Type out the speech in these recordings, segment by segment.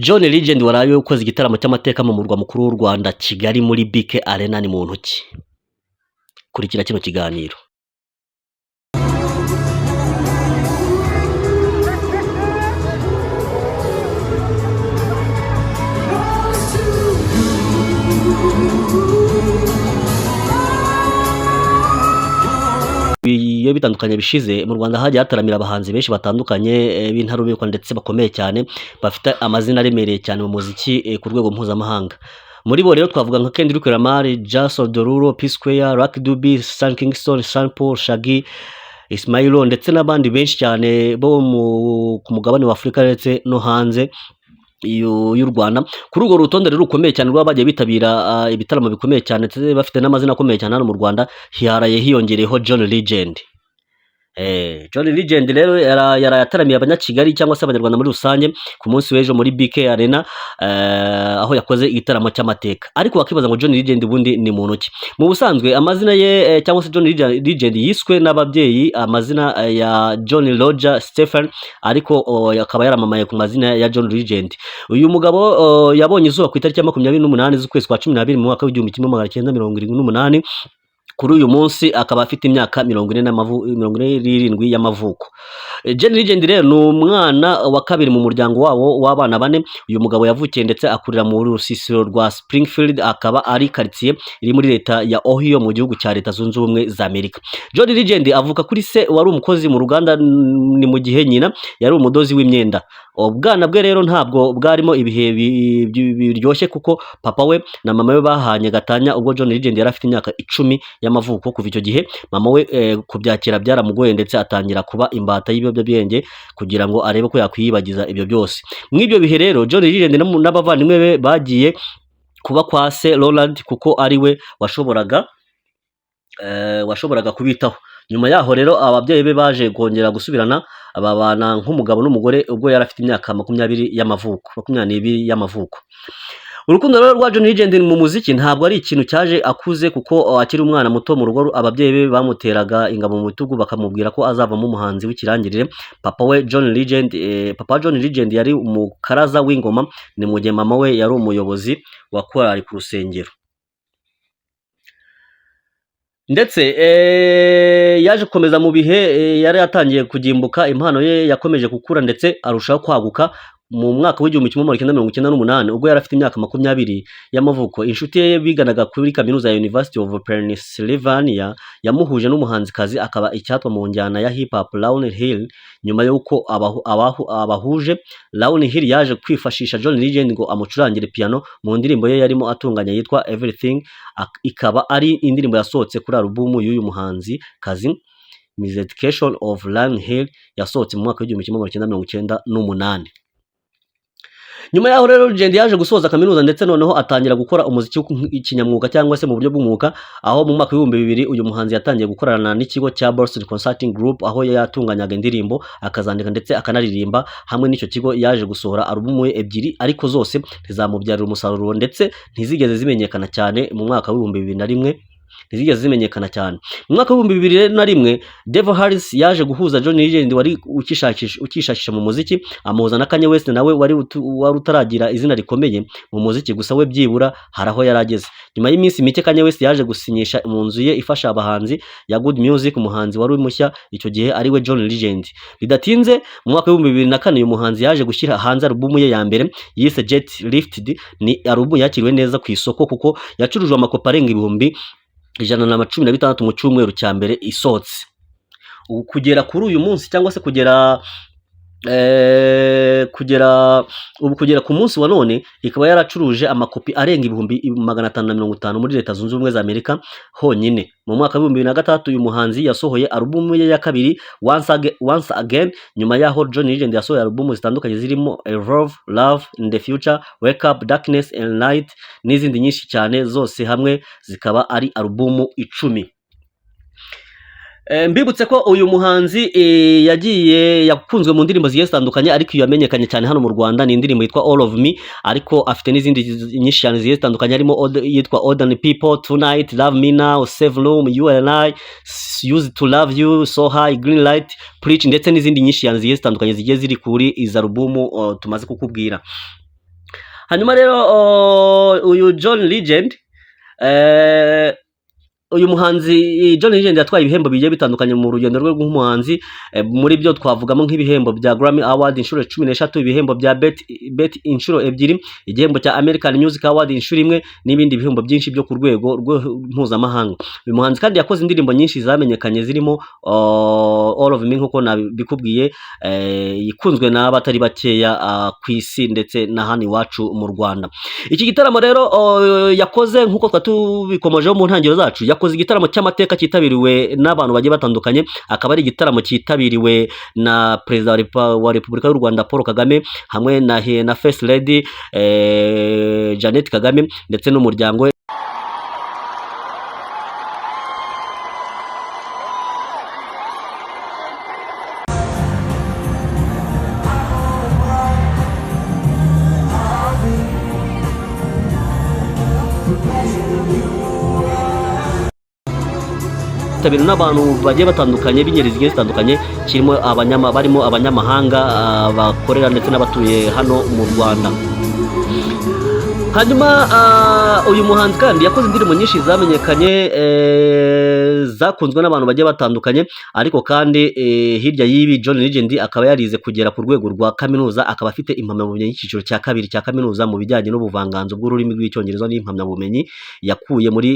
John Legend waraye ukoze igitaramo cy'amateka mu murwa mukuru w'u Rwanda, Kigali, muri BK Arena, ni muntu ki? Kurikira kino kiganiro. Bigiye bitandukanye bishize, mu Rwanda hagiye hataramira abahanzi benshi batandukanye b'intarumikwa ndetse bakomeye cyane, bafite amazina aremereye cyane mu muziki ku rwego mpuzamahanga. Muri bo rero twavuga nka Kendrick Lamar, Jason Derulo, P Square, Lucky Dube, Sean Kingston, Sean Paul, Shaggy, Ismailo ndetse n'abandi benshi cyane bo ku mugabane wa Afurika ndetse no hanze y'u Rwanda. Kuri urwo rutonde rero rukomeye cyane rw'abagiye bitabira ibitaramo bikomeye cyane ndetse bafite n'amazina akomeye cyane hano mu Rwanda, haraye hiyongereyeho John Legend. John Legend rero yaraye ataramiye Abanyakigali cyangwa se Abanyarwanda muri rusange ku munsi w'ejo muri BK Arena, aho yakoze igitaramo cy'amateka. Ariko wakibaza ngo John Legend ubundi ni muntu ki? Mu busanzwe amazina ye, cyangwa se John Legend yiswe n'ababyeyi amazina ya John Roger Stephen, ariko akaba yaramamaye ku mazina ya John Legend. Uyu mugabo yabonye izuba ku itariki ya 28 z'ukwezi kwa 12 mu mwaka w'1978. Kuri uyu munsi akaba afite imyaka 47 y'amavuko. John Legend rero ni umwana wa kabiri mu muryango wabo w'abana bane. Uyu mugabo yavukiye ndetse akurira mu rusisiro rwa Springfield, akaba ari quartier iri muri leta ya Ohio mu gihugu cya Leta Zunze Ubumwe za Amerika. John Legend avuka kuri se wari umukozi mu ruganda, ni mu gihe nyina yari umudozi w'imyenda. Ubwana bwe rero ntabwo bwarimo ibihe biryoshye, kuko papa we na mama we bahanye gatanya ubwo John Legend yari afite imyaka 10 y'amavuko. Kuva icyo gihe mama we kubyakira byaramugoye, ndetse atangira kuba imbata y'ibiyobyabwenge kugira ngo arebe ko yakwiyibagiza ibyo byose. Muri ibyo bihe rero John Legend n'abavandimwe be bagiye kuba kwa se Roland, kuko ari we washoboraga kubitaho. Nyuma yaho rero ababyeyi be baje kongera gusubirana, babana nk'umugabo n'umugore ubwo yari afite imyaka 20 y'amavuko, 22 y'amavuko. Urukundo rero rwa John Legend mu muziki ntabwo ari ikintu cyaje akuze, kuko akiri umwana muto mu rugo ababyeyi be bamuteraga ingabo mu bitugu, bakamubwira ko azavamo umuhanzi w'ikirangirire. Papa John Legend yari umukaraza w'ingoma, ni mu gihe mama we yari umuyobozi wa korali ku rusengero. Ndetse yaje gukomeza mu bihe yari yatangiye kugimbuka, impano ye yakomeje gukura ndetse arushaho kwaguka. Mu mwaka w'1998, ubwo yari afite imyaka 20 y'amavuko, inshuti ye biganaga kuri kaminuza ya University of Pennsylvania yamuhuje n'umuhanzikazi akaba icyatwa mu njyana ya hip hop, Lauryn Hill. Nyuma y'uko abahuje, Lauryn Hill yaje kwifashisha John Legend ngo amucurangire piano mu ndirimbo ye yarimo atunganya yitwa Everything, ikaba ari indirimbo yasohotse kuri alubumu y'uyu muhanzi kazi, Miseducation of Lauryn Hill, yasohotse mu mwaka w'1998. Nyuma yaho rero Legend yaje gusoza kaminuza, ndetse noneho atangira gukora umuziki kinyamwuga cyangwa se mu buryo bw'umwuga, aho mu mwaka w'2000 uyu muhanzi yatangiye gukorana n'ikigo cya Boston Consulting Group, aho yatunganyaga indirimbo, akazandika ndetse akanaririmba. Hamwe n'icyo kigo yaje gusohora alubumu ye ebyiri, ariko zose ntizamubyarira umusaruro ndetse ntizigeze zimenyekana cyane. Mu mwaka w'2001 ntizigeze zimenyekana cyane. Mu mwaka w'2001 Devo Harris yaje guhuza John Legend wari ukishakisha mu muziki, amuhuza na Kanye West nawe wari utaragira izina rikomeye mu muziki, gusa we byibura hari aho yari ageze. Nyuma y'iminsi mike Kanye West yaje gusinyisha mu nzu ye ifasha abahanzi ya Good Music umuhanzi wari mushya icyo gihe, ari we John Legend. Bidatinze mu mwaka w'2004 uyu muhanzi yaje gushyira hanze alubumu ye ya mbere yise Get Lifted. Ni alubumu yakiriwe neza ku isoko, kuko yacurujwe amakopi arenga 116,000 mu cyumweru cya mbere isohotse. Ubu kugera kuri uyu munsi, cyangwa se kugera ubu, kugera ku munsi wa none, ikaba yaracuruje amakopi arenga 550,000 muri Leta Zunze Ubumwe za Amerika honyine. Mu mwaka w'2006 uyu muhanzi yasohoye alubumu ye ya kabiri, Once Again. Nyuma yaho John Legend yasohoye alubumu zitandukanye zirimo Evolve, Love in the Future, Wake Up, Darkness and Light n'izindi nyinshi cyane, zose hamwe zikaba ari alubumu 10. Mbibutse ko uyu muhanzi yagiye yakunzwe mu ndirimbo zigiye zitandukanye, ariko iyo yamenyekanye cyane hano mu Rwanda ni indirimbo yitwa All of Me, ariko afite n'izindi nyinshi cyane zigiye zitandukanye, harimo yitwa Ordinary People, Tonight, Love Me Now, Save Room, You and I, Used to Love You, So High, Green Light, Preach, ndetse n'izindi nyinshi cyane zigiye zitandukanye zigiye ziri kuri izi alubumu tumaze kukubwira. Hanyuma rero uyu John Legend, uyu muhanzi John Legend yatwaye ibihembo bigiye bitandukanye mu rugendo rwe rw'umuhanzi. Muri byo twavugamo nk'ibihembo bya Grammy Award inshuro 13, ibihembo bya BET inshuro ebyiri, igihembo cya American Music Award inshuro imwe, n'ibindi bihembo byinshi byo ku rwego mpuzamahanga. Uyu muhanzi kandi yakoze indirimbo nyinshi zamenyekanye zirimo All of Me, nk'uko nabikubwiye, ikunzwe n'abatari bakeya ku isi ndetse na hano iwacu mu Rwanda. Iki gitaramo rero yakoze, nk'uko twari tubikomojeho mu ntangiriro zacu, yakoze igitaramo cy'amateka cyitabiriwe n'abantu bagiye batandukanye, akaba ari igitaramo cyitabiriwe na Perezida wa Repubulika y'u Rwanda Paul Kagame, hamwe na First Lady Jeannette Kagame ndetse n'umuryango we. Cyitabiriwe n'abantu bagiye batandukanye b'ingeri zigiye zitandukanye, kirimo barimo abanyamahanga bakorera ndetse n'abatuye hano mu Rwanda. Hanyuma uyu muhanzi kandi yakoze indirimbo nyinshi zamenyekanye, zakunzwe n'abantu bagiye batandukanye. Ariko kandi hirya y'ibi, John Legend akaba yarize kugera ku rwego rwa kaminuza, akaba afite impamyabumenyi y'icyiciro cya kabiri cya kaminuza mu bijyanye n'ubuvanganzo bw'ururimi rw'Icyongereza, n'impamyabumenyi yakuye muri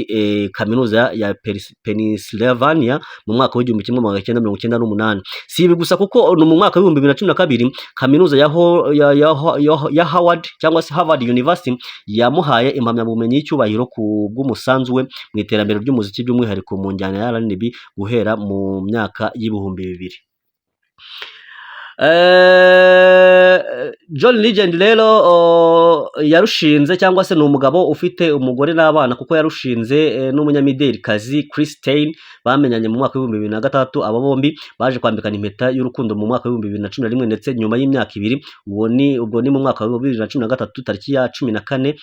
kaminuza ya Pennsylvania mu mwaka w'1998. Si ibi gusa, kuko ni mu mwaka w'2012 kaminuza ya Howard cyangwa se Harvard University yamuhaye impamyabumenyi y'icyubahiro ku bw'umusanzu we mu iterambere ry'umuziki, by'umwihariko mu njyana ya R&B guhera mu myaka y'ibihumbi bibiri. John Legend rero yarushinze, cyangwa se ni umugabo ufite umugore n'abana, kuko yarushinze n'umunyamidelikazi Chris Stein bamenyanye mu mwaka w'2006. Aba bombi baje kwambikana impeta y'urukundo mu mwaka w'2011, ndetse nyuma y'imyaka 2, uwo ni ubwo ni mu mwaka wa 2013 tariki ya 14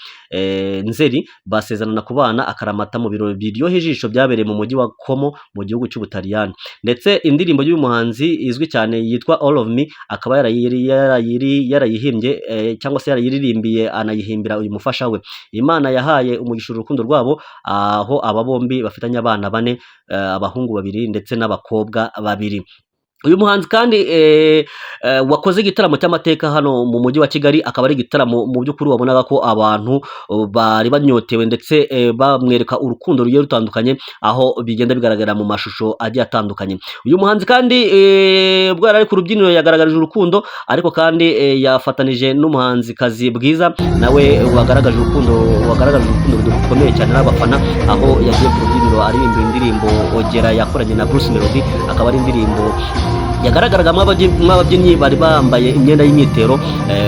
Nzeri, basezerana kubana akaramata mu birori biryoheye ijisho byabereye mu mujyi wa Como mu gihugu cy'Ubutaliyani. Ndetse indirimbo y'uyu muhanzi izwi cyane yitwa All of Me akaba yarayihimbye cyangwa se yarayiririmbiye anayihimbira uyu mufasha we. Imana yahaye umugisha urukundo rwabo, aho aba bombi bafitanye abana bane, abahungu babiri ndetse n'abakobwa babiri. Uyu muhanzi kandi wakoze igitaramo cy'amateka hano mu mujyi wa Kigali, akaba ari igitaramo mu by'ukuri wabonaga ko abantu bari banyotewe ndetse bamwereka urukundo rugiye rutandukanye, aho bigenda bigaragara mu mashusho agiye atandukanye. Uyu muhanzi kandi ubwo yari ari ku rubyiniro yagaragaje urukundo, ariko kandi yafatanije n'umuhanzikazi Bwiza, nawe wagaragaje urukundo rukomeye cyane n'abafana, aho yagiye ku rubyiniro aririmba indirimbo Ogera yakoranye na Bruce Melody, akaba ari indirimbo yagaragaragamo ababyinnyi bari bambaye imyenda y'imyitero,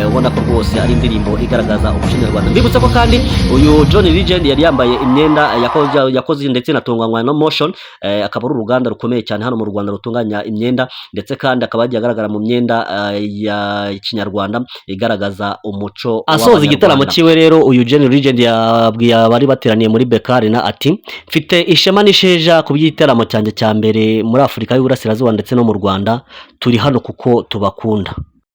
ubona ko rwose ari indirimbo igaragaza umuco nyarwanda. Mbibutsa ko kandi uyu John Legend yari yambaye imyenda yakoze ndetse inatunganywa na Moshions, akaba ari uruganda rukomeye cyane hano mu Rwanda rutunganya imyenda, ndetse kandi akaba yagiye agaragara mu myenda ya kinyarwanda igaragaza umuco. Asoza igitaramo w'Abanyarwanda. cyiwe rero, uyu John Legend yabwiye abari bateraniye muri BK Arena ati: "Mfite ishema n'isheja ku by'igitaramo cyanjye cya mbere muri Afurika y'Uburasirazuba ndetse no mu Rwanda. Turi hano kuko tubakunda."